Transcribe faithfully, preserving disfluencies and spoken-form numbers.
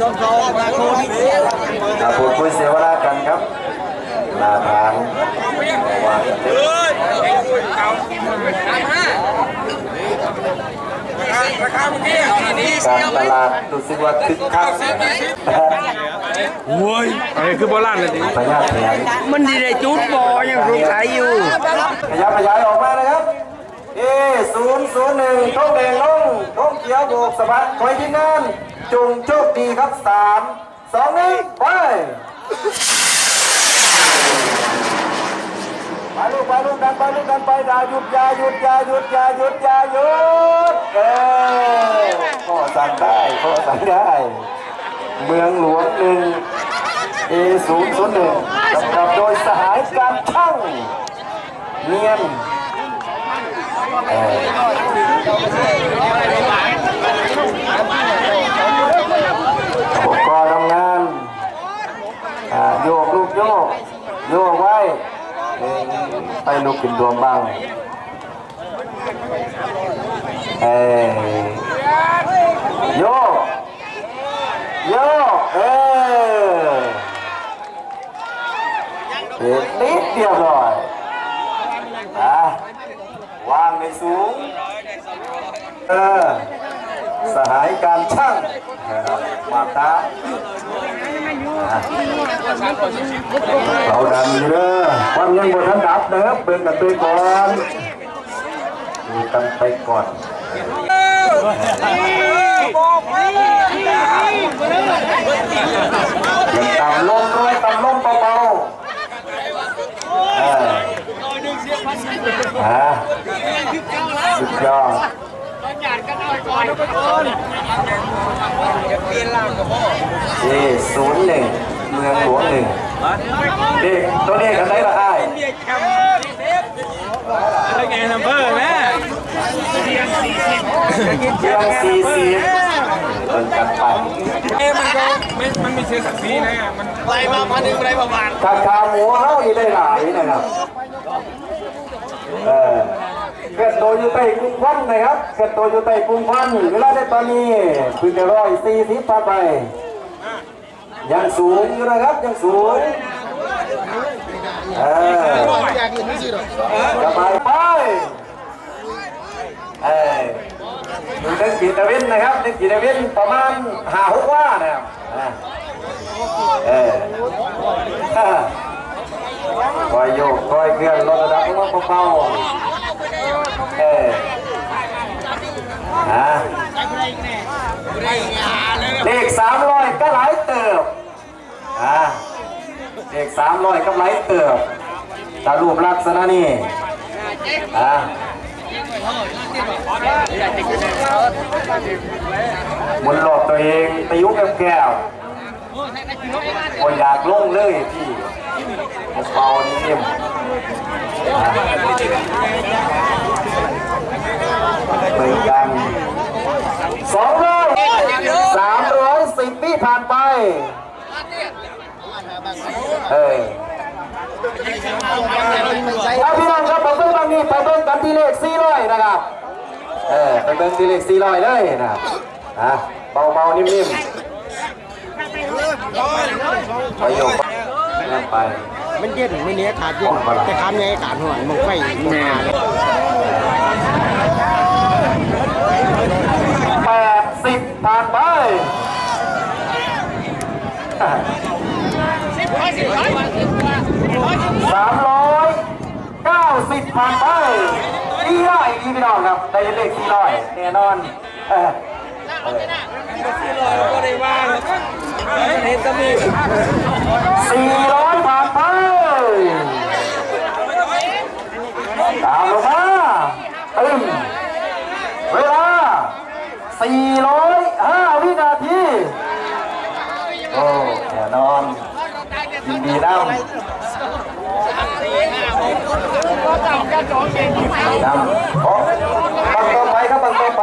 ครับ พูดคุยเสวนากันครับ หน้าฐานการตลาดรู้สึกว่าคึกคัก โอ้ย อันนี้คือโบราณเลยดิ พญาแถน มันดีได้จุดบ่ยังสงสัยอยู่ ขยับขยายออกมานะครับ เอศูนย์ศูนย์หนึ่ง ธงแดงลง ธงเขียวโบกสะบัด ขอให้ทีมงานจงโชคดีครับ สาม สอง หนึ่ง ไป ไปลูก ไปลูก ดันไปลูก ดันไป อย่าหยุด อย่าหยุด อย่าหยุด อย่าหยุด อย่าหยุด เออ ก็สั่งได้ ก็สั่งได้ เมืองหลวงหนึ่ง เอศูนย์ศูนย์หนึ่ง กำกับโดยสหายการช่าง เนียน เออ อุปกรณ์ทำงาน อ่า โยกลูกโยก โยกไว้ เออ ไปลูกขึ้นรวมบ้าง เออ โยก โยก เออ เห็นนิดเดียวหน่อย อ่ะ วางในสูง เออ สหายการช่าง มาตา อ่ะ เขาดันอยู่เด้อ ควันยังบ่ทันดับนะครับ เบิ่งกันไปก่อน ดูกันไปก่อน ยังต่ำลงด้วย ต่ำลงเบาๆ เออ อ่ะ สุดยอด เอศูนย์หนึ่ง เมืองหลวงหนึ่ง เด็กตัวเลขกันได้ละอ้าย เป็นไงนัมเบอร์แม่ เชียงสี่สิบ เบิ่งกันไป เอ้ยมันก็ไม่มันมีเสียศักดิ์ศรีนะ มันไล่มาพันหนึ่งไล่ประมาณ ถ้าขาหมูเฮานี่ได้หลายนะครับ เออ เคลื่อนตัวอยู่ใต้กรุงควันนะครับ เคลื่อนตัวอยู่ใต้กรุงควัน เวลาในตอนนี้เพิ่งจะร้อยสี่สิบผ่านไป ยังสูงอยู่นะครับ ยังสูง เออ สบายไป เออ อยู่เทิงขีดตะเวนนะครับ เทิงขีดตะเวนประมาณห้าหกวานะครับ อ่า เออ ค่อยโยก ค่อยเคลื่อน ลดระดับลงมาเบาๆ เออ อ่า เลขสามร้อยก็หลายเติบ อ่า เลขสามร้อยกับหลายเติบ ตารูปลักษณะนี้ อ่า หมุนรอบตัวเอง ตะยุแก้วๆ บ่อยากลงเลยพี่ เบาๆ นิ่มๆ อ่า เหมือนกัน สองร้อย สามร้อยสิบวิผ่านไป เออ เอาพี่น้องครับ ไปเบิ่งบางนี้ ไปเบิ่งกันที่เลขสี่ร้อยนะครับ เออ ไปเบิ่งที่เลขสี่ร้อยเลยนะครับ อ่ะ เบาๆ นิ่มๆ ไปโยกไป มันเย็นมื้อนี้อากาศเย็น แต่ค่ำนี้อากาศร้อน บั้งไฟ แปดสิบ ผ่านไป สามร้อยเก้าสิบ ผ่านไป เยี่ยมอีกพี่น้องครับ ได้เลขสี่ร้อย แน่นอน เออ เออ สี่ร้อย ผ่านไป ตามลงมา ตึ้ม เวลา สี่ร้อยห้า วินาที โอ้ แน่นอน ยินดีนำ ยินดีนำ โอ้ บั้งต่อไปครับ บั้งต่อไป